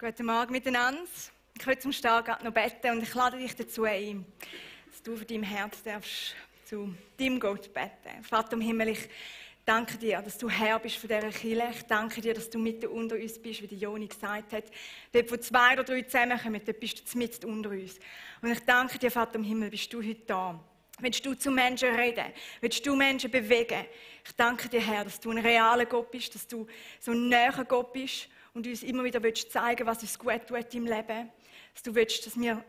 Guten Morgen miteinander. Ich will zum Start gerade noch beten und ich lade dich dazu ein, dass du von deinem Herz darfst zu deinem Gott beten. Vater im Himmel, ich danke dir, dass du Herr bist von dieser Kirche. Ich danke dir, dass du mitten unter uns bist, wie die Joni gesagt hat. Dort, wo 2 oder 3 zusammenkommen, dort bist du mitten unter uns. Und ich danke dir, Vater im Himmel, bist du heute da. Willst du zu Menschen reden? Willst du Menschen bewegen? Ich danke dir, Herr, dass du ein realer Gott bist, dass du so ein näher Gott bist und uns immer wieder zeigen willst, was uns gut tut im Leben. Dass du willst, dass wir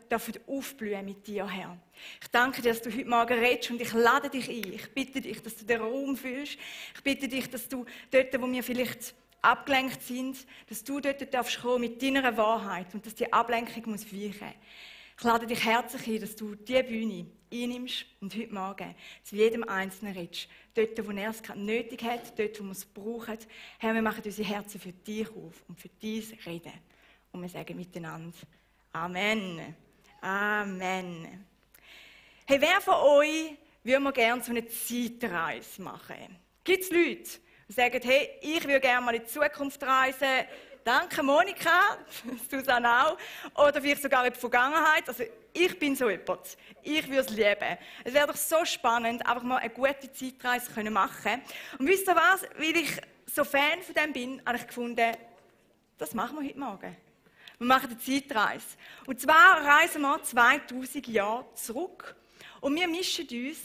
aufblühen mit dir, Herr. Ich danke dir, dass du heute Morgen redest und ich lade dich ein. Ich bitte dich, dass du den Raum füllst. Ich bitte dich, dass du dort, wo wir vielleicht abgelenkt sind, dass du dort darfst kommen mit deiner Wahrheit und dass die Ablenkung muss weichen. Ich lade dich herzlich ein, dass du diese Bühne einnimmst und heute Morgen zu jedem Einzelnen redest. Dort, wo er es gerade nötig hat, dort, wo wir es brauchen. Herr, wir machen unsere Herzen für dich auf und für dein Reden. Und wir sagen miteinander Amen. Amen. Hey, wer von euch würde mal gerne so eine Zeitreise machen? Gibt es Leute, die sagen, hey, ich würde gerne mal in die Zukunft reisen? Danke, Monika, du es auch. Oder vielleicht sogar in die Vergangenheit. Also, ich bin so jemand. Ich würde es lieben. Es wäre doch so spannend, einfach mal eine gute Zeitreise machen können. Und wisst ihr was? Weil ich so Fan von dem bin, habe ich gefunden, das machen wir heute Morgen. Wir machen eine Zeitreise. Und zwar reisen wir 2000 Jahre zurück. Und wir mischen uns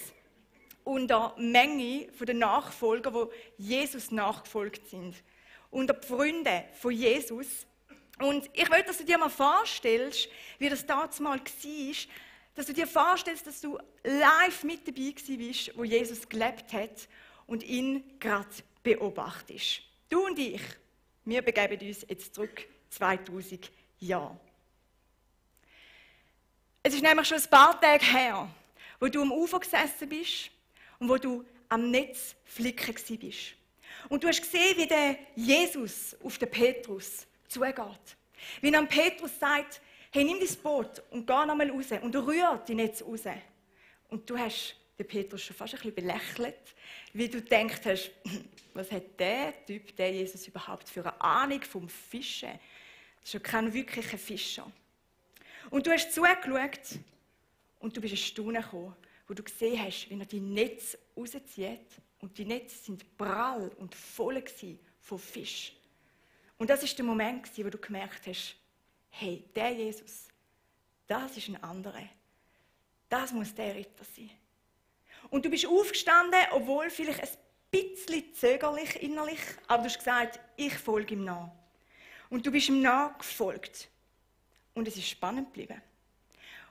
unter Menge der Nachfolger, die Jesus nachgefolgt sind. Unter die Freunde von Jesus. Und ich will, dass du dir mal vorstellst, wie das damals war, dass du dir vorstellst, dass du live mit dabei warst, wo Jesus gelebt hat und ihn gerade beobachtest. Du und ich, wir begeben uns jetzt zurück 2000 Jahre. Es ist nämlich schon ein paar Tage her, wo du am Ufer gesessen bist und wo du am Netz flicken bist. Und du hast gesehen, wie der Jesus auf den Petrus zugeht. Wie er Petrus sagt, hey, nimm dein Boot und geh nochmal raus und rühr die Netz raus. Und du hast den Petrus schon fast ein bisschen belächelt, wie du gedacht hast, was hat der Typ, der Jesus überhaupt für eine Ahnung vom Fischen? Das ist ja kein wirklicher Fischer. Und du hast zugeschaut und du bist erstaunt gekommen, wo du gesehen hast, wie er die Netze rauszieht. Und die Netze sind prall und voll von Fisch. Und das war der Moment, wo du gemerkt hast, hey, der Jesus, das ist ein anderer. Das muss der Ritter sein. Und du bist aufgestanden, obwohl vielleicht ein bisschen zögerlich innerlich, aber du hast gesagt, ich folge ihm nach. Und du bist ihm nachgefolgt. Und es ist spannend geblieben.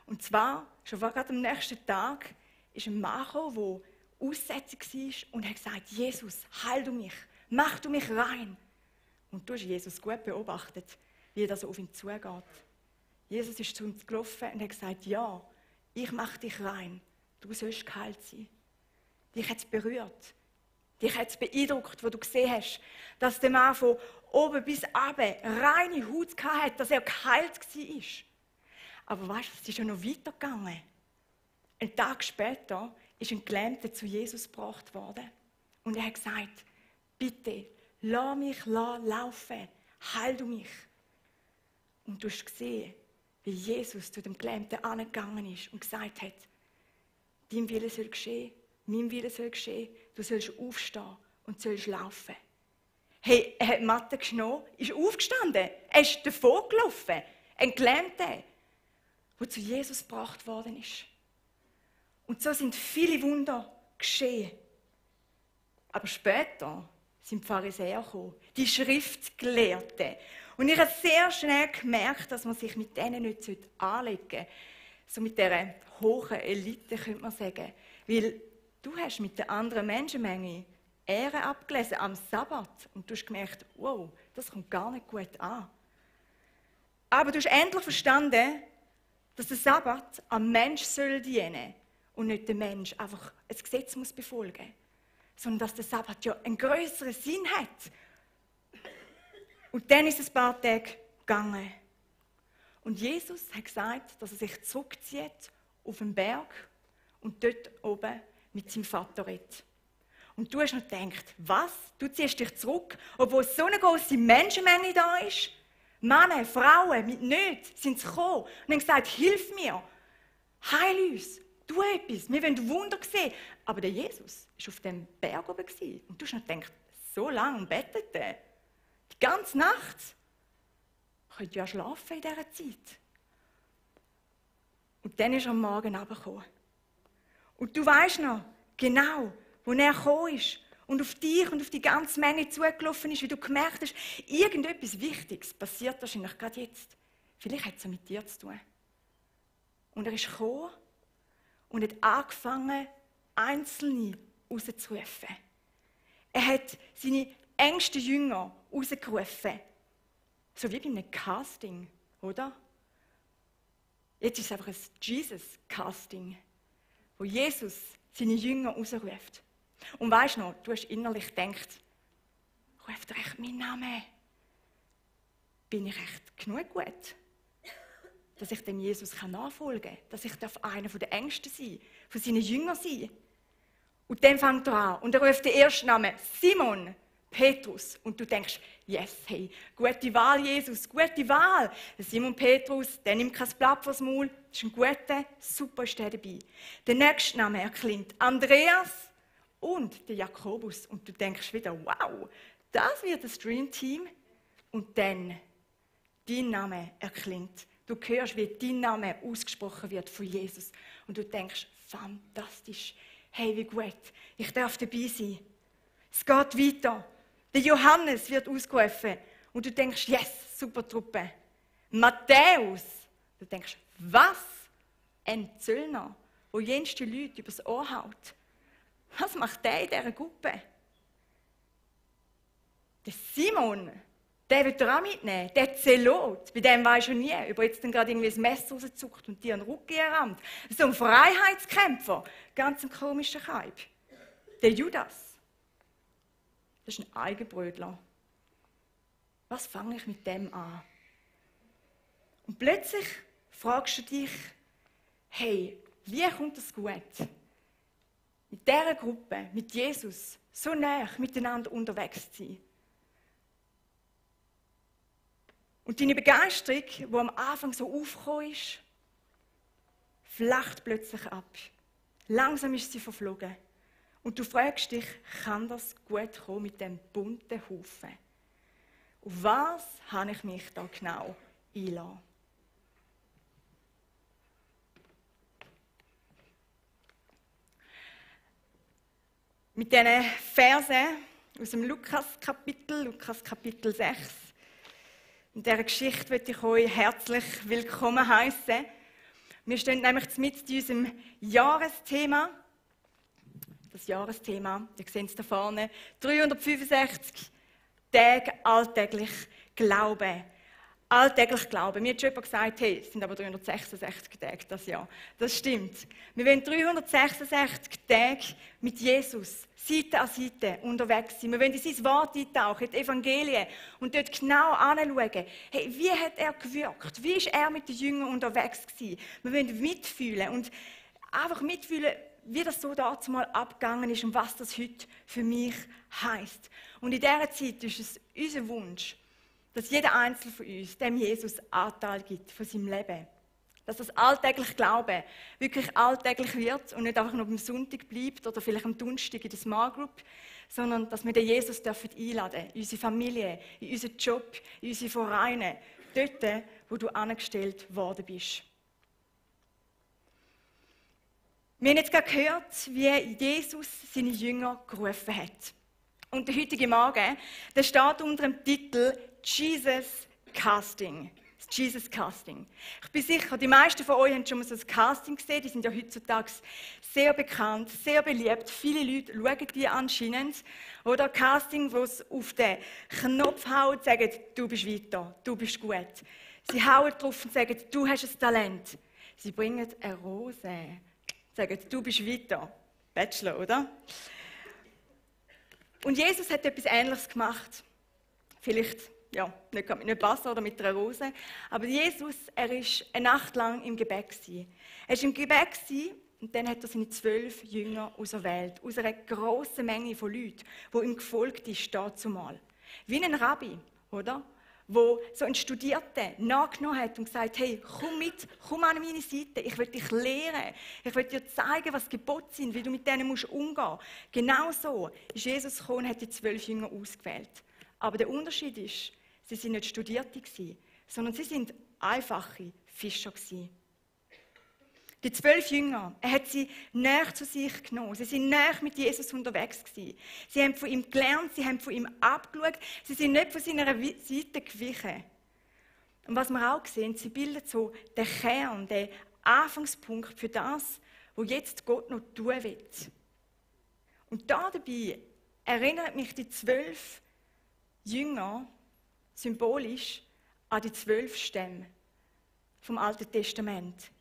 Und zwar, schon gerade am nächsten Tag, ist ein Mann gekommen, der aussätzig war und hat gesagt, Jesus, heil du mich, mach du mich rein. Und du hast Jesus gut beobachtet, wie er so auf ihn zugeht. Jesus ist zu ihm gelaufen und hat gesagt, ja, ich mache dich rein, du sollst geheilt sein. Dich hat es berührt, dich hat es beeindruckt, wo du gesehen hast, dass der Mann von oben bis unten reine Haut hatte, dass er geheilt war. Aber weißt du, es ist ja noch weitergegangen. Einen Tag später ist ein Gelähmter zu Jesus gebracht worden. Und er hat gesagt, bitte, lass mich laufen, heil du mich. Und du hast gesehen, wie Jesus zu dem Gelähmten angegangen ist und gesagt hat, dein Wille soll geschehen, mein Wille soll geschehen, du sollst aufstehen und sollst laufen. Hey, er hat die Matte genommen, ist aufgestanden, er ist davon gelaufen. Ein Gelähmter, der zu Jesus gebracht worden ist. Und so sind viele Wunder geschehen. Aber später sind die Pharisäer gekommen, die Schriftgelehrten. Und ich habe sehr schnell gemerkt, dass man sich mit denen nicht anlegen sollte. So mit dieser hohen Elite, könnte man sagen. Weil du hast mit der anderen Menschenmenge Ehre abgelesen am Sabbat. Und du hast gemerkt, wow, das kommt gar nicht gut an. Aber du hast endlich verstanden, dass der Sabbat am Mensch soll dienen und nicht der Mensch einfach ein Gesetz muss befolgen, sondern dass der Sabbat ja einen grösseren Sinn hat. Und dann ist es ein paar Tage gegangen. Und Jesus hat gesagt, dass er sich zurückzieht auf den Berg und dort oben mit seinem Vater redet. Und du hast noch gedacht, was? Du ziehst dich zurück, obwohl so eine grosse Menschenmenge da ist? Männer, Frauen mit Nöten sind gekommen und haben gesagt, hilf mir, heil uns, tu etwas, wir wollen Wunder sehen. Aber der Jesus war auf dem Berg oben und du hast noch gedacht, so lange bettet er, die ganze Nacht. Könnt ja schlafen in dieser Zeit. Und dann ist er am Morgen runtergekommen. Und du weisst noch, genau, wo er gekommen ist und auf dich und auf die ganze Menge zugelaufen ist, wie du gemerkt hast, irgendetwas Wichtiges passiert wahrscheinlich gerade jetzt. Vielleicht hat es ja mit dir zu tun. Und er ist gekommen und hat angefangen, Einzelne rauszurufen. Er hat seine engsten Jünger rausgerufen. So wie bei einem Casting, oder? Jetzt ist es einfach ein Jesus-Casting, wo Jesus seine Jünger rausruft. Und weisst noch, du hast innerlich gedacht, ruft er echt meinen Namen? Bin ich echt genug gut, dass ich dem Jesus nachfolgen kann? Dass ich einer der Ängsten sein, von seinen Jüngern sein? Und dann fängt er an und er ruft den ersten Namen Simon Petrus. Und du denkst, yes, hey, gute Wahl, Jesus, gute Wahl. Der Simon Petrus, der nimmt kein Blatt vors Maul, ist ein guter, super ist der dabei. Der nächste Name erklingt Andreas und der Jakobus. Und du denkst wieder, wow, das wird das Dream-Team. Und dann, dein Name erklingt. Du hörst, wie dein Name ausgesprochen wird von Jesus. Und du denkst, fantastisch, hey, wie gut, ich darf dabei sein. Es geht weiter. Der Johannes wird ausgerufen. Und du denkst, yes, super Truppe. Matthäus. Du denkst, was? Ein Zöllner, der jenste Leute übers Ohr haut. Was macht der in dieser Gruppe? Der Simon, der wird er auch mitnehmen. Der Zelot, bei dem weisst du nie, ob er jetzt gerade irgendwie ein Messer rauszuckt und dir einen Rücken rammt. So ein Freiheitskämpfer. Ganz ein komischer Kaib. Der Judas. Das ist ein Eigenbrötler. Was fange ich mit dem an? Und plötzlich fragst du dich, hey, wie kommt das gut? Mit dieser Gruppe, mit Jesus, so nah miteinander unterwegs zu sein. Und deine Begeisterung, die am Anfang so aufgekommen ist, flacht plötzlich ab. Langsam ist sie verflogen. Und du fragst dich, kann das gut kommen mit dem bunten Haufen? Auf was habe ich mich da genau einlassen? Mit diesen Versen aus dem Lukas Kapitel 6, in dieser Geschichte möchte ich euch herzlich willkommen heißen. Wir stehen nämlich mitten in unserem Jahresthema. Das Jahresthema, ihr seht es da vorne, 365 Tage alltäglich Glauben. Alltäglich Glauben. Mir hat schon jemand gesagt, hey, es sind aber 366 Tage das Jahr. Das stimmt. Wir wollen 366 Tage mit Jesus, Seite an Seite, unterwegs sein. Wir wollen in sein Wort eintauchen, in die Evangelien und dort genau anschauen, hey, wie hat er gewirkt? Wie ist er mit den Jüngern unterwegs gewesen? Wir wollen mitfühlen und einfach mitfühlen, wie das so dazu mal abgegangen ist und was das heute für mich heisst. Und in dieser Zeit ist es unser Wunsch, dass jeder Einzelne von uns dem Jesus Anteil gibt von seinem Leben. Dass das alltäglich Glauben wirklich alltäglich wird und nicht einfach nur am Sonntag bleibt oder vielleicht am Donnerstag in der Small Group, sondern dass wir den Jesus einladen dürfen, in unsere Familie, in unseren Job, in unsere Vereine, dort, wo du angestellt worden bist. Wir haben jetzt gerade gehört, wie Jesus seine Jünger gerufen hat. Und der heutige Morgen, der steht unter dem Titel Jesus Casting. Das Jesus Casting. Ich bin sicher, die meisten von euch haben schon mal so ein Casting gesehen. Die sind ja heutzutage sehr bekannt, sehr beliebt. Viele Leute schauen die anscheinend. Oder Casting, wo sie auf den Knopf hauen und sagen, du bist weiter, du bist gut. Sie hauen drauf und sagen, du hast ein Talent. Sie bringen eine Rose. Sagen, du bist weiter. Bachelor, oder? Und Jesus hat etwas Ähnliches gemacht. Vielleicht, ja, nicht mit Wasser oder mit einer Rose. Aber Jesus, er war eine Nacht lang im Gebet. Er war im Gebet und dann hat er seine 12 Jünger auserwählt. Aus einer grossen Menge von Leuten, die ihm gefolgt ist, dazumal. Wie ein Rabbi, oder? wo so ein Studierter nachgenommen hat und gesagt, hey, komm mit, komm an meine Seite, ich will dich lehren, ich will dir zeigen, was Gebote sind, wie du mit denen umgehen musst. Genau so ist Jesus gekommen und hat die 12 Jünger ausgewählt. Aber der Unterschied ist, sie sind nicht Studierte gewesen, sondern sie sind einfache Fischer gewesen. Die 12 Jünger, er hat sie näher zu sich genommen. Sie sind näher mit Jesus unterwegs gewesen. Sie haben von ihm gelernt, sie haben von ihm abgeschaut. Sie sind nicht von seiner Seite gewichen. Und was wir auch sehen, sie bilden so den Kern, den Anfangspunkt für das, was jetzt Gott noch tun will. Und dabei erinnert mich die 12 Jünger symbolisch an die 12 Stämme vom Alten Testament.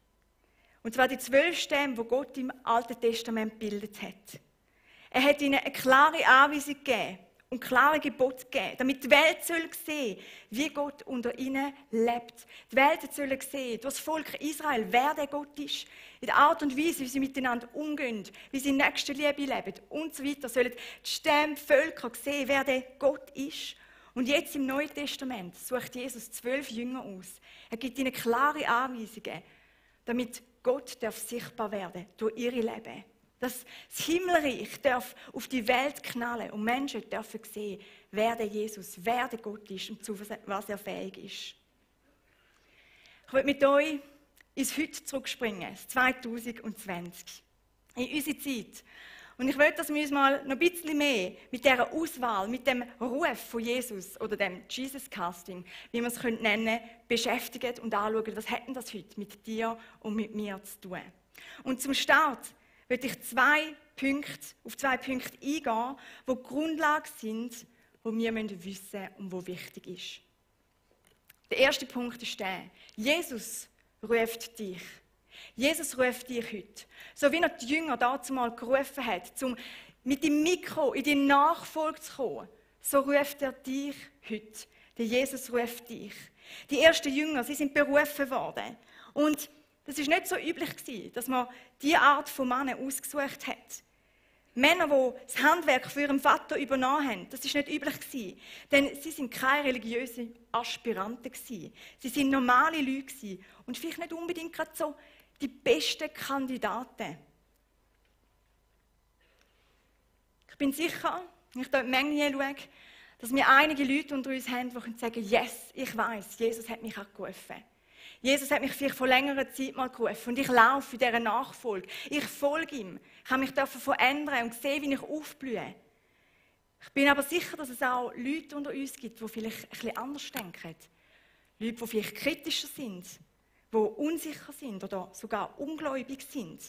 Und zwar die 12 Stämme, die Gott im Alten Testament gebildet hat. Er hat ihnen eine klare Anweisung gegeben und klare Gebote gegeben, damit die Welt sehen soll, wie Gott unter ihnen lebt. Die Welt soll sehen, durch das Volk Israel, wer der Gott ist, in der Art und Weise, wie sie miteinander umgehen, wie sie in Nächstenliebe leben und so weiter. Sollen die Stämme, die Völker sehen, wer der Gott ist. Und jetzt im Neuen Testament sucht Jesus 12 Jünger aus. Er gibt ihnen klare Anweisungen, damit Gott darf sichtbar werden durch ihre Leben. Dass das Himmelreich darf auf die Welt knallen und Menschen dürfen sehen, wer der Jesus, wer der Gott ist und zu was er fähig ist. Ich will mit euch ins Heute zurückspringen, ins 2020, in unsere Zeit. Und ich will, dass wir uns mal noch ein bisschen mehr mit dieser Auswahl, mit dem Ruf von Jesus oder dem Jesus-Casting, wie wir es nennen können, beschäftigen und anschauen, was hat denn das heute mit dir und mit mir zu tun. Und zum Start möchte ich auf 2 Punkte eingehen, die Grundlage sind, die wir wissen müssen und die wichtig ist. Der erste Punkt ist der: Jesus ruft dich. Jesus ruft dich heute. So wie er die Jünger dazu mal gerufen hat, um mit dem Mikro in die Nachfolge zu kommen, so ruft er dich heute. Der Jesus ruft dich. Die ersten Jünger, sie sind berufen worden. Und das ist nicht so üblich gewesen, dass man diese Art von Männern ausgesucht hat. Männer, die das Handwerk für ihren Vater übernommen haben, das ist nicht üblich gewesen. Denn sie sind keine religiösen Aspiranten gewesen. Sie sind normale Leute gewesen. Und vielleicht nicht unbedingt gerade so die besten Kandidaten. Ich bin sicher, wenn ich hier in die Menge schaue, dass wir einige Leute unter uns haben, die sagen, yes, ich weiß, Jesus hat mich auch gerufen. Jesus hat mich vielleicht vor längerer Zeit mal gerufen und ich laufe in dieser Nachfolge. Ich folge ihm. Ich habe mich verändern und sehe, wie ich aufblühe. Ich bin aber sicher, dass es auch Leute unter uns gibt, die vielleicht ein bisschen anders denken. Leute, die vielleicht kritischer sind, die unsicher sind oder sogar ungläubig sind.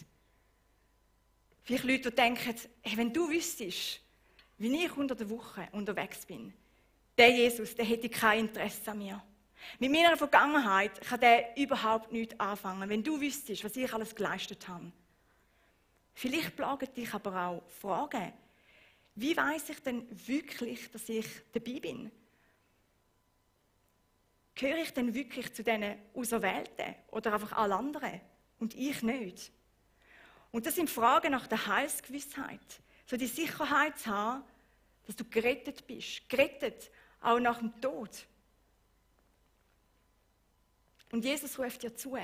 Vielleicht Leute, die denken, hey, wenn du wüsstest, wie ich unter der Woche unterwegs bin, der Jesus, der hätte kein Interesse an mir. Mit meiner Vergangenheit kann der überhaupt nichts anfangen, wenn du wüsstest, was ich alles geleistet habe. Vielleicht plagen dich aber auch Fragen. Wie weiss ich denn wirklich, dass ich dabei bin? Gehöre ich denn wirklich zu diesen Auserwählten oder einfach alle anderen und ich nicht? Und das sind Fragen nach der Heilsgewissheit. So die Sicherheit zu haben, dass du gerettet bist. Gerettet auch nach dem Tod. Und Jesus ruft dir zu.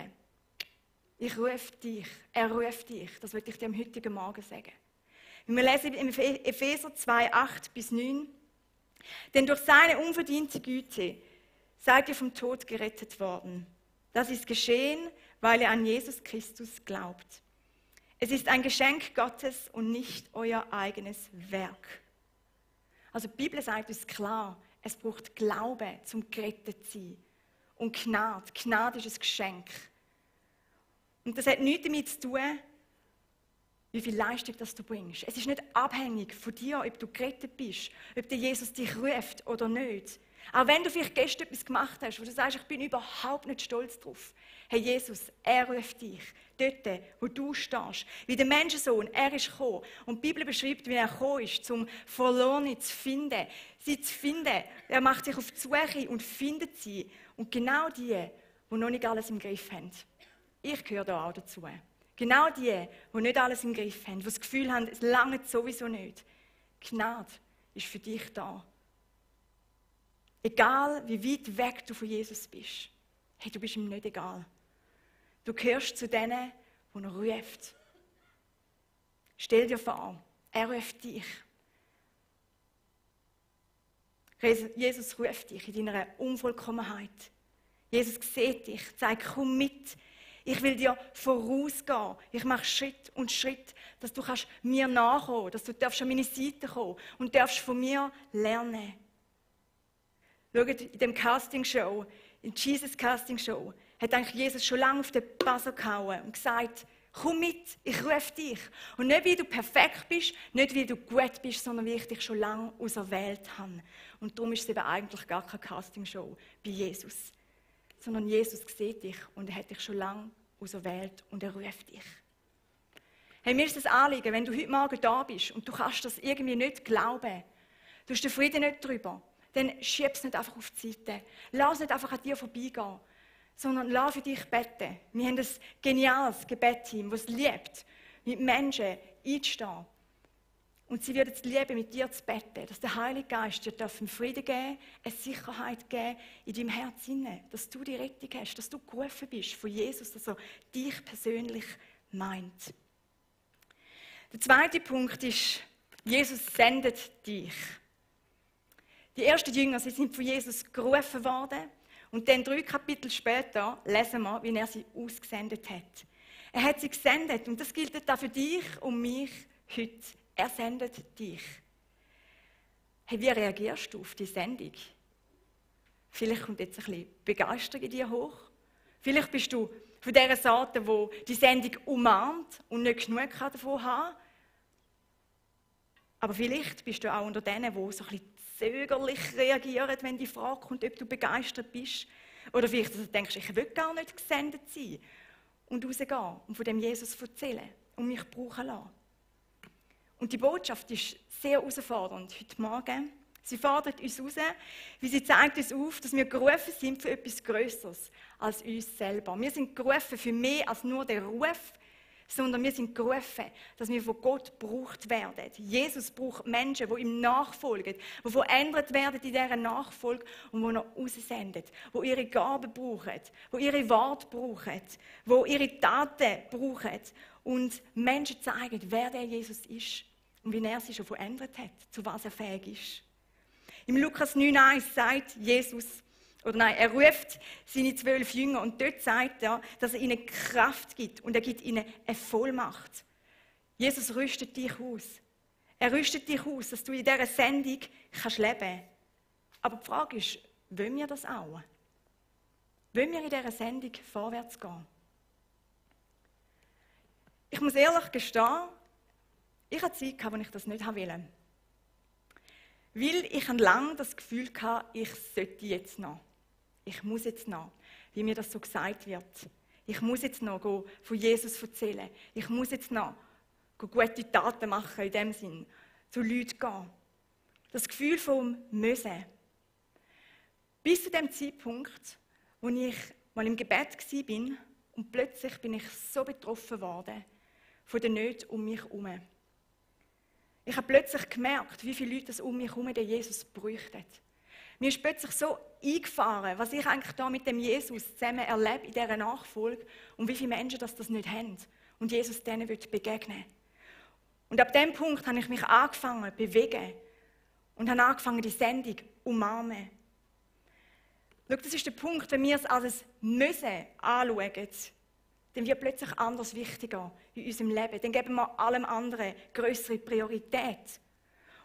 Ich rufe dich. Er ruft dich. Das möchte ich dir am heutigen Morgen sagen. Wir lesen im Epheser 2, 8-9. Denn durch seine unverdiente Güte seid ihr vom Tod gerettet worden. Das ist geschehen, weil ihr an Jesus Christus glaubt. Es ist ein Geschenk Gottes und nicht euer eigenes Werk. Also die Bibel sagt uns klar, es braucht Glaube, zum gerettet zu sein. Und Gnade. Gnade ist ein Geschenk. Und das hat nichts damit zu tun, wie viel Leistung das du bringst. Es ist nicht abhängig von dir, ob du gerettet bist, ob der Jesus dich ruft oder nicht. Auch wenn du vielleicht gestern etwas gemacht hast, wo du sagst, ich bin überhaupt nicht stolz drauf. Hey Jesus, er ruft dich. Dort, wo du stehst. Wie der Menschensohn, er ist gekommen. Und die Bibel beschreibt, wie er gekommen ist, um Verlorene zu finden. Sie zu finden. Er macht sich auf die Suche und findet sie. Und genau die noch nicht alles im Griff haben. Ich gehöre da auch dazu. Genau die nicht alles im Griff haben, die das Gefühl haben, es langt sowieso nicht. Gnade ist für dich da. Egal, wie weit weg du von Jesus bist. Hey, du bist ihm nicht egal. Du gehörst zu denen, die er ruft. Stell dir vor, er ruft dich. Jesus ruft dich in deiner Unvollkommenheit. Jesus sieht dich, sagt, komm mit. Ich will dir vorausgehen. Ich mache Schritt und Schritt, dass du mir nachkommen kannst, dass du an meine Seite kommen und darfst von mir lernen. Schaut, in dem Castingshow, in Jesus Castingshow, hat eigentlich Jesus schon lange auf den Buzzer gehauen und gesagt, komm mit, ich rufe dich. Und nicht, wie du perfekt bist, nicht, wie du gut bist, sondern wie ich dich schon lange auserwählt habe. Und darum ist es eben eigentlich gar keine Castingshow bei Jesus. Sondern Jesus sieht dich und er hat dich schon lange auserwählt und er ruft dich. Hey, mir ist das Anliegen, wenn du heute Morgen da bist und du kannst das irgendwie nicht glauben, du hast den Frieden nicht drüber, dann schieb es nicht einfach auf die Seite. Lass es nicht einfach an dir vorbeigehen, sondern lass für dich beten. Wir haben ein geniales Gebetsteam, das es liebt, mit Menschen einzustehen. Und sie werden es lieben, mit dir zu beten, dass der Heilige Geist dir einen Frieden geben, eine Sicherheit geben in deinem Herzen, dass du die Rettung hast, dass du gerufen bist von Jesus, dass er dich persönlich meint. Der zweite Punkt ist, Jesus sendet dich. Die ersten Jünger, sie sind von Jesus gerufen worden und dann 3 Kapitel später lesen wir, wie er sie ausgesendet hat. Er hat sie gesendet und das gilt auch für dich und mich heute. Er sendet dich. Hey, wie reagierst du auf die Sendung? Vielleicht kommt jetzt ein bisschen Begeisterung in dir hoch. Vielleicht bist du von dieser Sorte, die die Sendung umarmt und nicht genug davon haben. Aber vielleicht bist du auch unter denen, die so ein bisschen zögerlich reagieren, wenn die Frage kommt, ob du begeistert bist. Oder vielleicht dass du denkst, ich will gar nicht gesendet sein und rausgehen und von dem Jesus erzählen und mich brauchen lassen. Und die Botschaft ist sehr herausfordernd heute Morgen. Sie fordert uns heraus, wie sie zeigt uns auf, dass wir gerufen sind für etwas Größeres als uns selber. Wir sind gerufen für mehr als nur den Ruf, sondern wir sind gerufen, dass wir von Gott gebraucht werden. Jesus braucht Menschen, die ihm nachfolgen, die verändert werden in dieser Nachfolge und die er raussendet, die ihre Gaben brauchen, die ihre Worte brauchen, die ihre Taten brauchen und Menschen zeigen, wer der Jesus ist und wie er sich schon verändert hat, zu was er fähig ist. Im Lukas 9,1 sagt Jesus, er ruft seine 12 Jünger und dort sagt er, dass er ihnen Kraft gibt und er gibt ihnen eine Vollmacht. Jesus rüstet dich aus. Er rüstet dich aus, dass du in dieser Sendung kannst leben. Aber die Frage ist, wollen wir das auch? Wollen wir in dieser Sendung vorwärts gehen? Ich muss ehrlich gestehen, ich hatte Zeit, wo ich das nicht wollte. Weil ich lange das Gefühl hatte, ich sollte jetzt noch. Ich muss jetzt noch, wie mir das so gesagt wird. Ich muss jetzt noch von Jesus erzählen. Ich muss jetzt noch gute Taten machen, in dem Sinn. Zu Leuten gehen. Das Gefühl vom Müssen. Bis zu dem Zeitpunkt, wo ich mal im Gebet war und plötzlich bin ich so betroffen worden von den Nöten um mich herum. Ich habe plötzlich gemerkt, wie viele Leute das um mich herum den Jesus bräuchten. Mir ist plötzlich so eingefahren, was ich eigentlich da mit dem Jesus zusammen erlebe in dieser Nachfolge und wie viele Menschen das nicht haben und Jesus denen begegnen will. Und ab dem Punkt habe ich mich angefangen zu bewegen und habe angefangen, die Sendung umarmen. Schau, das ist der Punkt, wenn wir es als Müssen anschauen, dann wird plötzlich anders wichtiger in unserem Leben. Dann geben wir allem anderen grössere Priorität.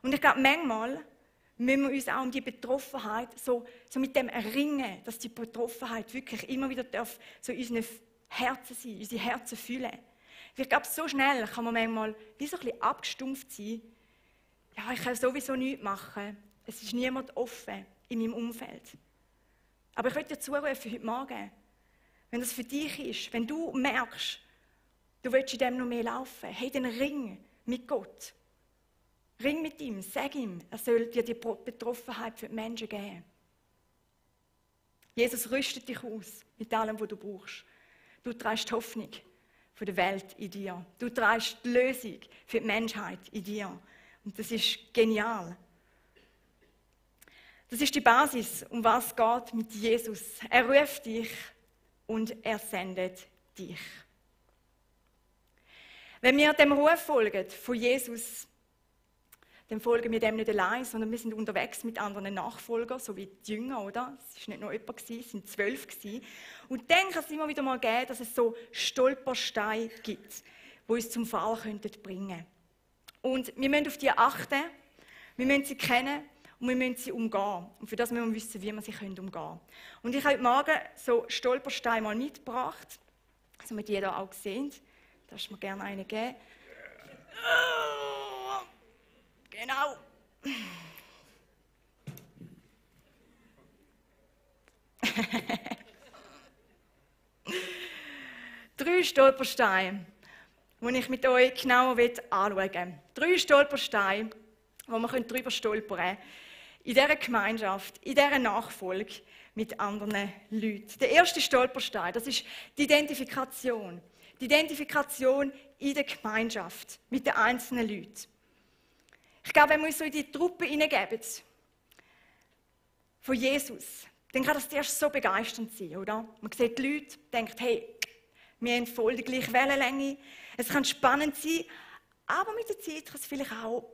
Und ich glaube, manchmal müssen wir uns auch um die Betroffenheit so mit dem erringen, dass die Betroffenheit wirklich immer wieder so in unseren Herzen sein, unsere Herzen fühlen. Ich glaube, so schnell kann man manchmal wie so ein bisschen abgestumpft sein. Ja, ich kann sowieso nichts machen. Es ist niemand offen in meinem Umfeld. Aber ich möchte dir zurufen heute Morgen, wenn das für dich ist, wenn du merkst, du willst in dem noch mehr laufen, hey, dann ring mit Gott. Ring mit ihm, sag ihm, er soll dir die Betroffenheit für die Menschen geben. Jesus rüstet dich aus mit allem, was du brauchst. Du trägst die Hoffnung für die Welt in dir. Du trägst die Lösung für die Menschheit in dir. Und das ist genial. Das ist die Basis, um was es geht mit Jesus. Er ruft dich und er sendet dich. Wenn wir dem Ruf folgen von Jesus, dann folgen wir dem nicht allein, sondern wir sind unterwegs mit anderen Nachfolgern, so wie die Jünger, oder? Es war nicht nur jemand, es waren 12. Und dann kann es immer wieder mal geben, dass es so Stolpersteine gibt, die uns zum Fall bringen könnten. Und wir müssen auf die achten, wir müssen sie kennen und wir müssen sie umgehen. Und für das müssen wir wissen, wie wir sie umgehen können. Und ich habe heute Morgen so Stolpersteine mal mitgebracht, dass wir die hier auch sehen. Da darfst du mir gerne einen geben. Genau. 3 Stolpersteine, die ich mit euch genauer anschauen will. 3 Stolpersteine, wo wir drüber stolpern können. In dieser Gemeinschaft, in dieser Nachfolge mit anderen Leuten. Der erste Stolperstein, das ist die Identifikation. Die Identifikation in der Gemeinschaft mit den einzelnen Leuten. Ich glaube, wenn wir uns so in die Truppe hineingeben von Jesus, dann kann das zuerst so begeisternd sein, oder? Man sieht die Leute, denkt, hey, wir haben voll die gleiche Wellenlänge. Es kann spannend sein, aber mit der Zeit kann es vielleicht auch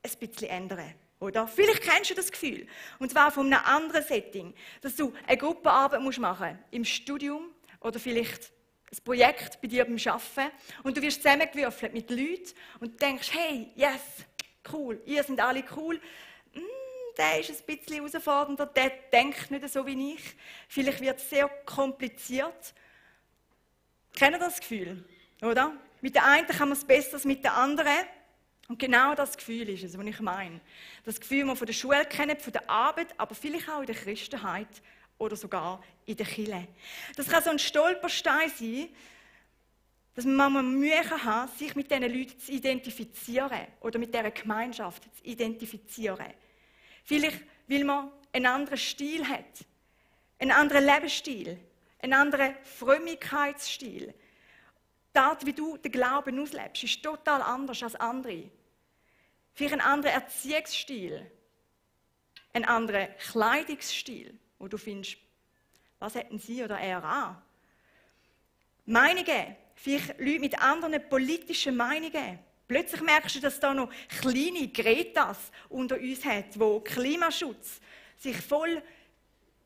ein bisschen ändern, oder? Vielleicht kennst du das Gefühl, und zwar von einem anderen Setting, dass du eine Gruppenarbeit machen musst, im Studium oder vielleicht ein Projekt bei dir beim Arbeiten, und du wirst zusammengewürfelt mit Leuten und denkst, hey, yes, cool, ihr seid alle cool. Der ist ein bisschen herausfordernder, der denkt nicht so wie ich. Vielleicht wird es sehr kompliziert. Kennt ihr das Gefühl? Oder? Mit der einen kann man es besser als mit der anderen. Und genau das Gefühl ist es, was ich meine. Das Gefühl, das man von der Schule kennt, von der Arbeit, aber vielleicht auch in der Christenheit oder sogar in der Kirche. Das kann so ein Stolperstein sein, dass man manchmal Mühe haben, sich mit diesen Leuten zu identifizieren oder mit dieser Gemeinschaft zu identifizieren. Vielleicht, weil man einen anderen Stil hat, einen anderen Lebensstil, einen anderen Frömmigkeitsstil. Die Art, wie du den Glauben auslebst, ist total anders als andere. Vielleicht ein anderer Erziehungsstil, ein anderer Kleidungsstil, wo du findest, was hätten sie oder er an? Meinungen, vielleicht Leute mit anderen politischen Meinungen. Plötzlich merkst du, dass da noch kleine Gretas unter uns hat, die Klimaschutz sich voll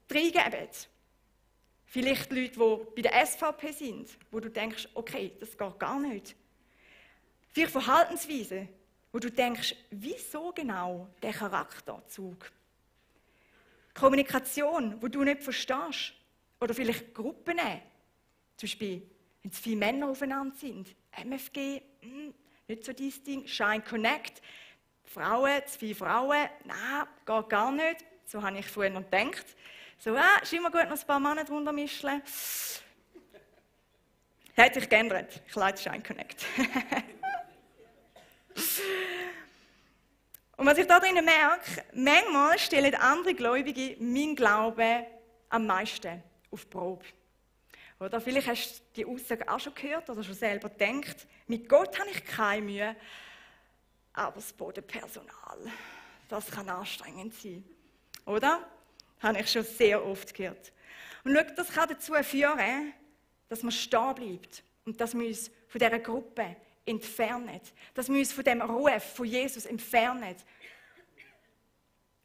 reingeben. Vielleicht Leute, die bei der SVP sind, wo du denkst, okay, das geht gar nicht. Vielleicht Verhaltensweisen, wo du denkst, wieso genau der Charakterzug? Kommunikation, wo du nicht verstehst. Oder vielleicht Gruppen. Zum Beispiel, wenn es viele Männer aufeinander sind. MFG, nicht so dein Ding. Shine Connect, Frauen, zu viele Frauen, nein, geht gar nicht. So habe ich früher noch gedacht. So, ist immer gut, noch ein paar Männer drunter mischen. Hat sich geändert. Ich leite Shine Connect. Und was ich da drinnen merke, manchmal stellen andere Gläubige meinen Glauben am meisten auf die Probe. Oder vielleicht hast du die Aussage auch schon gehört oder schon selber gedacht, mit Gott habe ich keine Mühe, aber das Bodenpersonal, das kann anstrengend sein. Oder? Das habe ich schon sehr oft gehört. Und schau, das kann dazu führen, dass man stehen bleibt und dass wir uns von dieser Gruppe entfernen. Dass wir uns von dem Ruf von Jesus entfernen.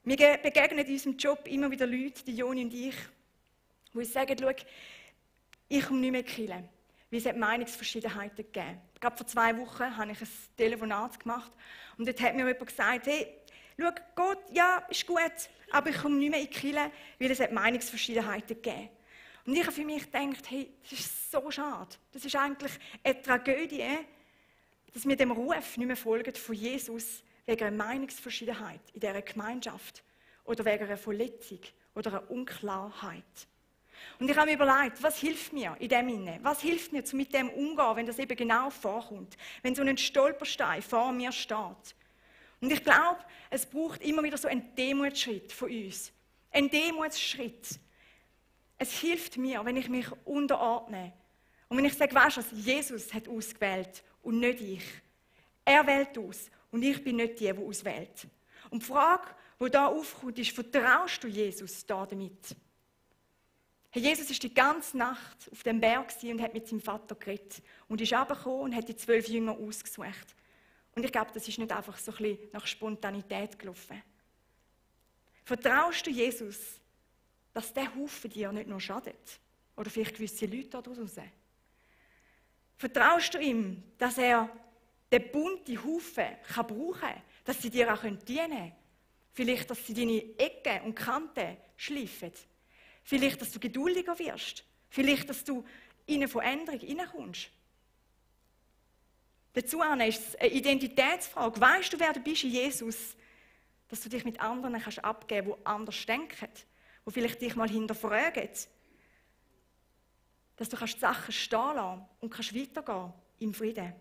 Wir begegnen in unserem Job immer wieder Leute, die Joni und ich, die uns sagen, schau, ich komme nicht mehr in die Kirche, weil es Meinungsverschiedenheiten gegeben. Gerade vor 2 Wochen habe ich ein Telefonat gemacht und dort hat mir jemand gesagt, hey, schau, Gott, ja, ist gut, aber ich komme nicht mehr in die Kirche, weil es Meinungsverschiedenheiten gegeben. Und ich habe für mich gedacht, hey, das ist so schade. Das ist eigentlich eine Tragödie, dass wir dem Ruf nicht mehr folgen von Jesus wegen einer Meinungsverschiedenheit in dieser Gemeinschaft oder wegen einer Verletzung oder einer Unklarheit. Und ich habe mir überlegt, was hilft mir in dem Inne? Was hilft mir, mit dem umzugehen, wenn das eben genau vorkommt? Wenn so ein Stolperstein vor mir steht. Und ich glaube, es braucht immer wieder so einen Demutsschritt von uns. Ein Demutsschritt. Es hilft mir, wenn ich mich unterordne. Und wenn ich sage, weißt du, Jesus hat ausgewählt und nicht ich. Er wählt aus und ich bin nicht die auswählt. Und die Frage, wo da aufkommt, ist, vertraust du Jesus da damit? Hey, Jesus ist die ganze Nacht auf dem Berg und hat mit seinem Vater geredet und ist runtergekommen und hat die 12 Jünger ausgesucht. Und ich glaube, das ist nicht einfach so ein bisschen nach Spontanität gelaufen. Vertraust du Jesus, dass der Haufen dir nicht nur schadet? Oder vielleicht gewisse Leute da draussen? Vertraust du ihm, dass er den bunten Haufen brauchen kann, dass sie dir auch dienen können? Vielleicht, dass sie deine Ecken und Kanten schleifen. Vielleicht, dass du geduldiger wirst. Vielleicht, dass du in eine Veränderung hineinkommst. Dazu ist es eine Identitätsfrage. Weißt du, wer du bist in Jesus? Dass du dich mit anderen kannst abgeben, die anders denken, die vielleicht dich mal hinterfragen. Dass du die Sachen stehen lassen und kannst weitergehen im Frieden.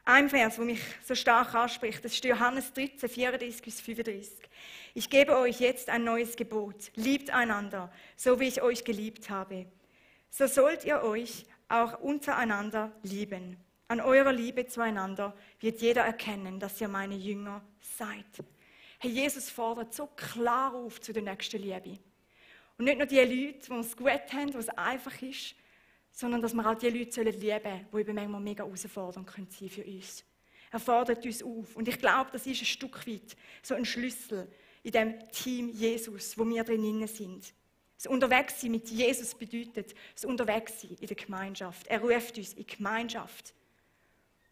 Ein Vers, der mich so stark anspricht, das ist Johannes 13, 34-35. Ich gebe euch jetzt ein neues Gebot. Liebt einander, so wie ich euch geliebt habe. So sollt ihr euch auch untereinander lieben. An eurer Liebe zueinander wird jeder erkennen, dass ihr meine Jünger seid. Herr Jesus fordert so klar auf zu der nächsten Liebe. Und nicht nur die Leute, die es gut haben, wo es einfach ist, sondern dass wir auch die Leute lieben sollen, die eben manchmal mega herausfordernd sein können für uns. Er fordert uns auf. Und ich glaube, das ist ein Stück weit so ein Schlüssel in dem Team Jesus, wo wir drinnen sind. Das Unterwegssein mit Jesus bedeutet das Unterwegssein in der Gemeinschaft. Er ruft uns in die Gemeinschaft.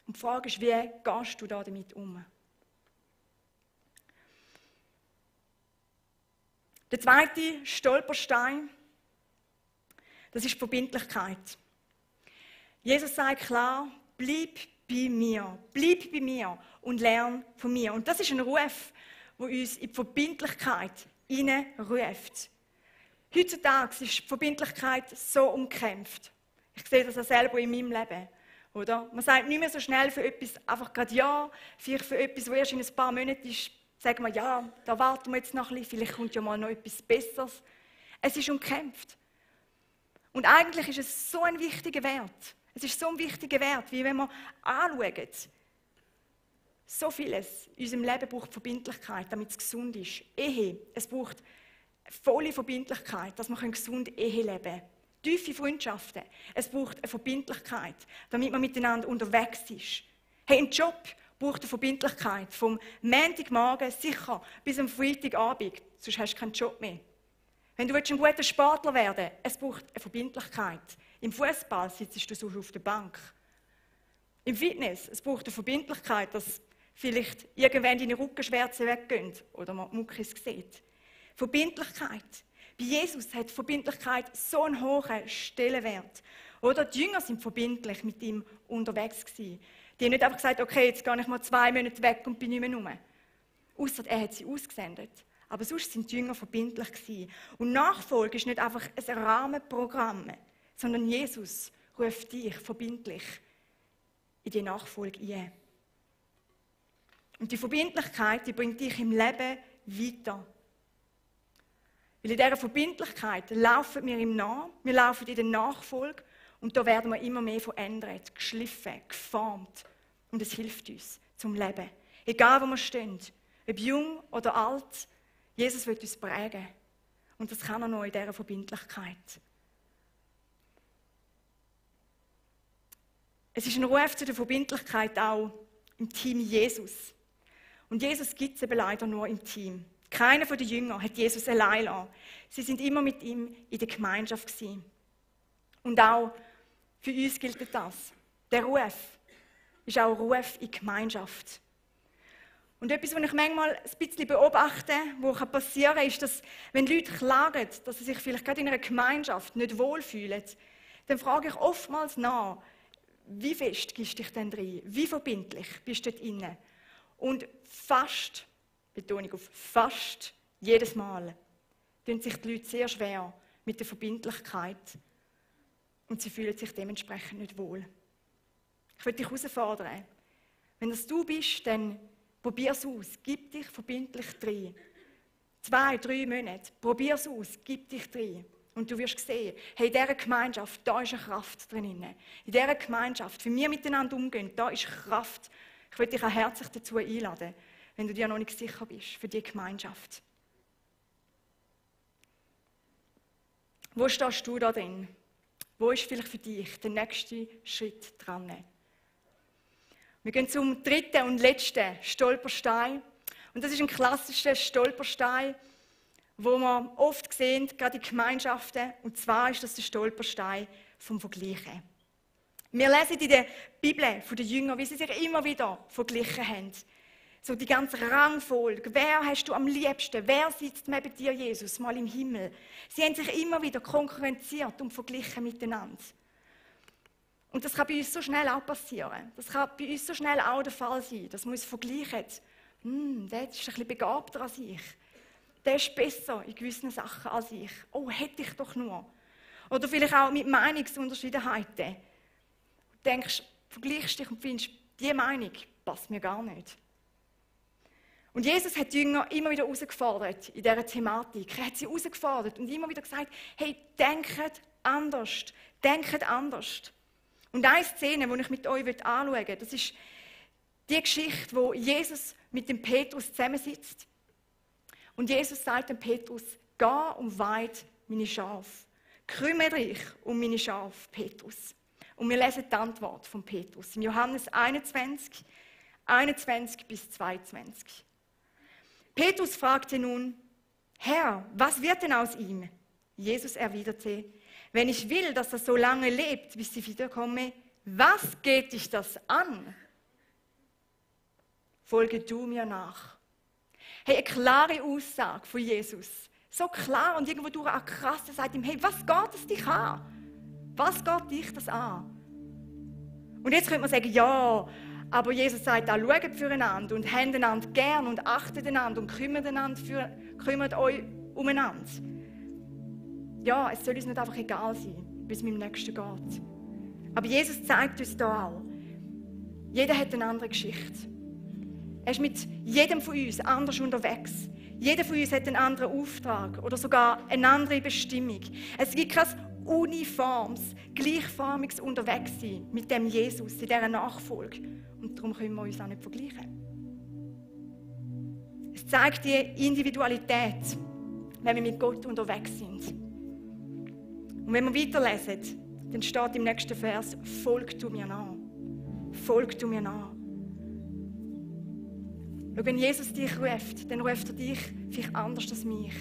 Und die Frage ist, wie gehst du da damit um? Der zweite Stolperstein, das ist die Verbindlichkeit. Jesus sagt klar, bleib bei mir und lern von mir. Und das ist ein Ruf, der uns in die Verbindlichkeit hineinruft. Heutzutage ist die Verbindlichkeit so umkämpft. Ich sehe das auch selber in meinem Leben. Oder? Man sagt nicht mehr so schnell für etwas einfach gerade ja, vielleicht für etwas, was erst in ein paar Monaten ist, sagen wir ja, da warten wir jetzt noch ein bisschen, vielleicht kommt ja mal noch etwas Besseres. Es ist umkämpft. Und eigentlich ist es so ein wichtiger Wert. Es ist so ein wichtiger Wert, wie wenn wir anschauen, so vieles in unserem Leben braucht Verbindlichkeit, damit es gesund ist. Ehe, es braucht volle Verbindlichkeit, dass wir gesund Ehe leben können. Tiefe Freundschaften, es braucht eine Verbindlichkeit, damit man miteinander unterwegs ist. Hey, ein Job braucht eine Verbindlichkeit, vom Montagmorgen sicher bis am Freitagabend, sonst hast du keinen Job mehr. Wenn du ein guter Sportler werden willst, es braucht eine Verbindlichkeit. Im Fußball sitzt du so auf der Bank. Im Fitness, es braucht eine Verbindlichkeit, dass vielleicht irgendwann deine Rückenschmerzen weggehen oder man Muckis sieht. Verbindlichkeit. Bei Jesus hat Verbindlichkeit so einen hohen Stellenwert. Oder die Jünger sind verbindlich mit ihm unterwegs gewesen. Die haben nicht einfach gesagt, okay, jetzt gehe ich mal 2 Monate weg und bin nicht mehr rum. Ausser er hat sie ausgesendet. Aber sonst sind die Jünger verbindlich gewesen. Und Nachfolge ist nicht einfach ein Rahmenprogramm, sondern Jesus ruft dich verbindlich in die Nachfolge ein. Und die Verbindlichkeit, die bringt dich im Leben weiter. Weil in dieser Verbindlichkeit laufen wir ihm nach, wir laufen in der Nachfolge und da werden wir immer mehr verändert, geschliffen, geformt. Und es hilft uns zum Leben. Egal wo wir stehen, ob jung oder alt, Jesus will uns prägen. Und das kann er nur in dieser Verbindlichkeit. Es ist ein Ruf zu der Verbindlichkeit auch im Team Jesus. Und Jesus gibt es eben leider nur im Team. Keiner von den Jüngern hat Jesus allein gelassen. Sie sind immer mit ihm in der Gemeinschaft gewesen. Und auch für uns gilt das. Der Ruf ist auch ein Ruf in die Gemeinschaft. Und etwas, was ich manchmal ein bisschen beobachte, was passieren kann, ist, dass wenn Leute klagen, dass sie sich vielleicht gerade in einer Gemeinschaft nicht wohlfühlen, dann frage ich oftmals nach, wie fest gibst du dich denn rein? Wie verbindlich bist du dort inne? Und fast, Betonung auf fast, jedes Mal tun sich die Leute sehr schwer mit der Verbindlichkeit und sie fühlen sich dementsprechend nicht wohl. Ich will dich herausfordern. Wenn das du bist, dann probier es aus. Gib dich verbindlich rein. 2, 3 Monate. Probier es aus. Gib dich rein. Und du wirst sehen, hey, in dieser Gemeinschaft, da ist eine Kraft drin. In dieser Gemeinschaft, wie wir miteinander umgehen, da ist Kraft. Ich will dich auch herzlich dazu einladen, wenn du dir noch nicht sicher bist für die Gemeinschaft. Wo stehst du da drin? Wo ist vielleicht für dich der nächste Schritt dran? Wir gehen zum dritten und letzten Stolperstein. Und das ist ein klassischer Stolperstein, wo man oft sehen, gerade in Gemeinschaften. Und zwar ist das der Stolperstein vom Vergleichen. Wir lesen in der Bibel von den Jüngern, wie sie sich immer wieder verglichen haben. So die ganze Rangfolge. Wer hast du am liebsten? Wer sitzt neben dir, Jesus, mal im Himmel? Sie haben sich immer wieder konkurrenziert und verglichen miteinander. Und das kann bei uns so schnell auch passieren. Das kann bei uns so schnell auch der Fall sein, dass wir uns vergleichen. Der ist ein bisschen begabter als ich. Der ist besser in gewissen Sachen als ich. Oh, hätte ich doch nur. Oder vielleicht auch mit Meinungsunterschiedenheiten. Du denkst, vergleichst dich und findest, diese Meinung passt mir gar nicht. Und Jesus hat die Jünger immer wieder herausgefordert in dieser Thematik. Er hat sie herausgefordert und immer wieder gesagt, hey, denkt anders. Denkt anders. Und eine Szene, die ich mit euch anschauen will, das ist die Geschichte, wo Jesus mit dem Petrus zusammensitzt. Und Jesus sagt dem Petrus, geh und weid meine Schafe. Kümmere dich um meine Schafe, Petrus. Und wir lesen die Antwort von Petrus in Johannes 21, 21 bis 22. Petrus fragte nun, Herr, was wird denn aus ihm? Jesus erwiderte, wenn ich will, dass er so lange lebt, bis ich wiederkomme, was geht dich das an? Folge du mir nach. Hey, eine klare Aussage von Jesus. So klar und irgendwo durch auch krass, er sagt ihm, hey, was geht es dich an? Was geht dich das an? Und jetzt könnte man sagen, ja, aber Jesus sagt auch, schaut füreinander und habt einander gern und achtet einander und kümmert euch umeinander. Ja, es soll uns nicht einfach egal sein, wie es mit dem Nächsten geht. Aber Jesus zeigt uns da auch, jeder hat eine andere Geschichte. Er ist mit jedem von uns anders unterwegs. Jeder von uns hat einen anderen Auftrag oder sogar eine andere Bestimmung. Es gibt kein uniformes, gleichförmiges Unterwegssein mit dem Jesus in dieser Nachfolge. Und darum können wir uns auch nicht vergleichen. Es zeigt die Individualität, wenn wir mit Gott unterwegs sind. Und wenn wir weiterlesen, dann steht im nächsten Vers, folg du mir nach. Folg du mir nach. Schau, wenn Jesus dich ruft, dann ruft er dich vielleicht anders als mich.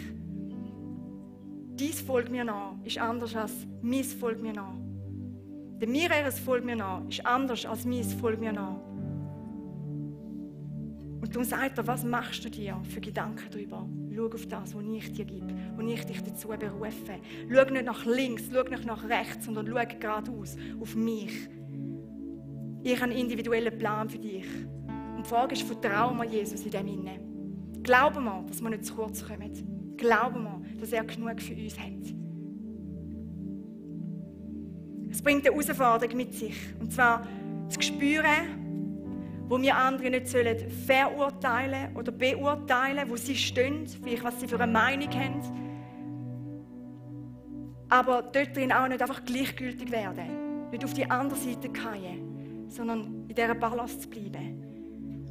Dein Folg mir nach ist anders als mein Folg mir nach. Der Mireres Folg mir nach ist anders als mein Folg mir nach. Und darum sagt er, was machst du dir für Gedanken darüber? Schau auf das, was ich dir gebe, wo ich dich dazu berufe. Schau nicht nach links, schau nicht nach rechts, sondern schau geradeaus auf mich. Ich habe einen individuellen Plan für dich. Und die Frage ist, vertrauen wir Jesus in dem Innen? Glauben wir, dass wir nicht zu kurz kommen? Glauben wir, dass er genug für uns hat? Es bringt eine Herausforderung mit sich. Und zwar zu spüren, wo wir andere nicht verurteilen oder beurteilen, wo sie stehen, vielleicht was sie für eine Meinung haben. Aber dort drin auch nicht einfach gleichgültig werden. Nicht auf die andere Seite fallen, sondern in dieser Balance zu bleiben.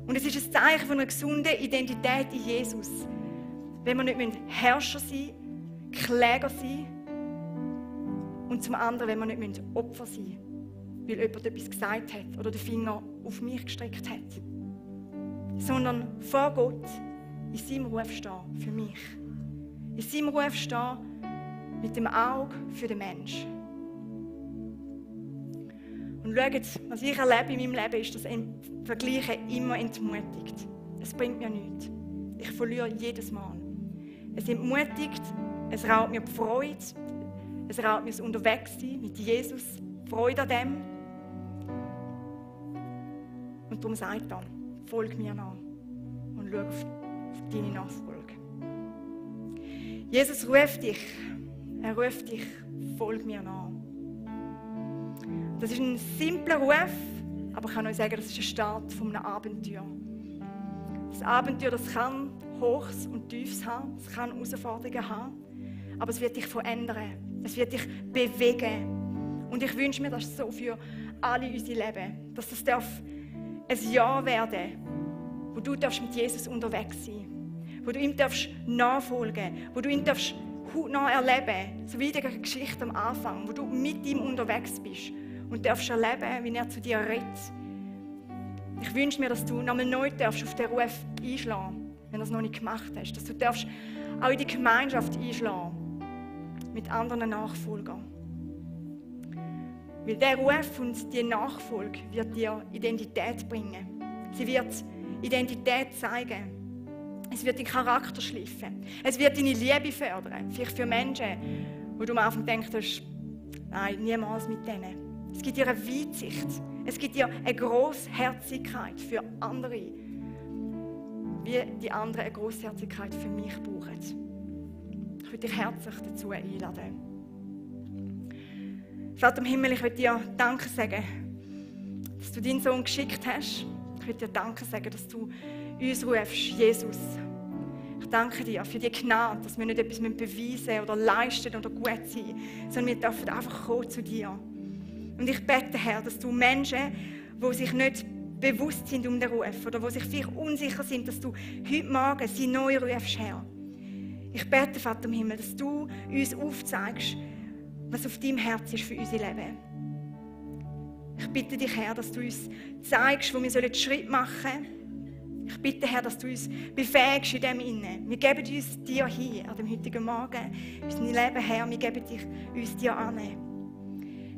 Und es ist ein Zeichen von einer gesunden Identität in Jesus. Wenn wir nicht Herrscher sein müssen, Kläger sein und zum anderen, wenn wir nicht Opfer sein müssen, weil jemand etwas gesagt hat oder den Finger auf mich gestreckt hat. Sondern vor Gott in seinem Ruf stehen für mich. In seinem Ruf stehen mit dem Auge für den Menschen. Und schaut, was ich erlebe in meinem Leben, ist, dass Vergleichen immer entmutigt. Es bringt mir nichts. Ich verliere jedes Mal. Es entmutigt, es raubt mir die Freude, es raubt mir das Unterwegssein mit Jesus, Freude an dem. Und darum sagt er, folg mir nach und schau auf deine Nachfolge. Jesus ruft dich, er ruft dich, folg mir nach. Das ist ein simpler Ruf, aber ich kann euch sagen, das ist ein Start von einem Abenteuer. Das Abenteuer, das kann Hochs und Tiefs haben, es kann Herausforderungen haben, aber es wird dich verändern, es wird dich bewegen. Und ich wünsche mir das so für alle unsere Leben, dass das darf ein Ja werden wo du mit Jesus unterwegs sein darfst, wo du ihm nachfolgen darfst, wo du ihn hautnah erleben, so wie in der Geschichte am Anfang, wo du mit ihm unterwegs bist und darfst erleben, wie er zu dir redet. Ich wünsche mir, dass du nochmal neu darfst auf den Ruf einschlagen, wenn du es noch nicht gemacht hast, dass du darfst auch in die Gemeinschaft einschlagen mit anderen Nachfolgern. Weil der Ruf und die Nachfolge wird dir Identität bringen. Sie wird Identität zeigen. Es wird deinen Charakter schliffen. Es wird deine Liebe fördern. Vielleicht für Menschen, wo du am Anfang denkst, nein, niemals mit denen. Es gibt dir eine Weitsicht. Es gibt dir eine Grossherzigkeit für andere, wie die anderen eine Grossherzigkeit für mich brauchen. Ich würde dich herzlich dazu einladen. Vater im Himmel, ich will dir Danke sagen, dass du deinen Sohn geschickt hast. Ich will dir Danke sagen, dass du uns rufst, Jesus. Ich danke dir für die Gnade, dass wir nicht etwas beweisen oder leisten oder gut sein, sondern wir dürfen einfach kommen zu dir. Und ich bete, Herr, dass du Menschen, die sich nicht bewusst sind um den Ruf oder die sich vielleicht unsicher sind, dass du heute Morgen sie neu rufst, Herr. Ich bete, Vater im Himmel, dass du uns aufzeigst, was auf deinem Herz ist für unser Leben. Ich bitte dich, Herr, dass du uns zeigst, wo wir Schritt machen sollen. Ich bitte, Herr, dass du uns befähigst in dem Innen. Wir geben uns dir hin an dem heutigen Morgen. Unser Leben, Herr, wir geben uns dir an.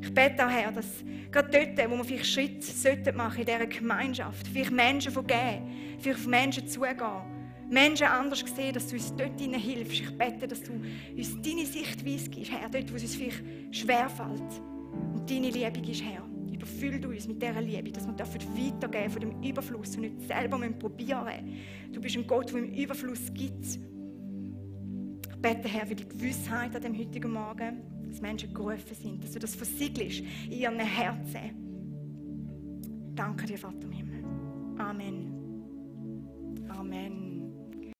Ich bete auch, Herr, dass gerade dort, wo wir vielleicht Schritte machen in dieser Gemeinschaft, vielleicht Menschen vergeben, vielleicht auf Menschen zugehen, Menschen anders sehen, dass du uns dort hilfst. Ich bete, dass du uns deine Sichtweise gibst, Herr, dort, wo es uns vielleicht schwerfällt. Und deine Liebe gibst, Herr. Überfüll du uns mit dieser Liebe, dass wir weitergeben von dem Überfluss und nicht selber probieren müssen. Du bist ein Gott, der im Überfluss gibt. Ich bete, Herr, für die Gewissheit an dem heutigen Morgen, dass Menschen gerufen sind, dass du das versiegelst in ihren Herzen. Danke dir, Vater im Himmel. Amen. Amen.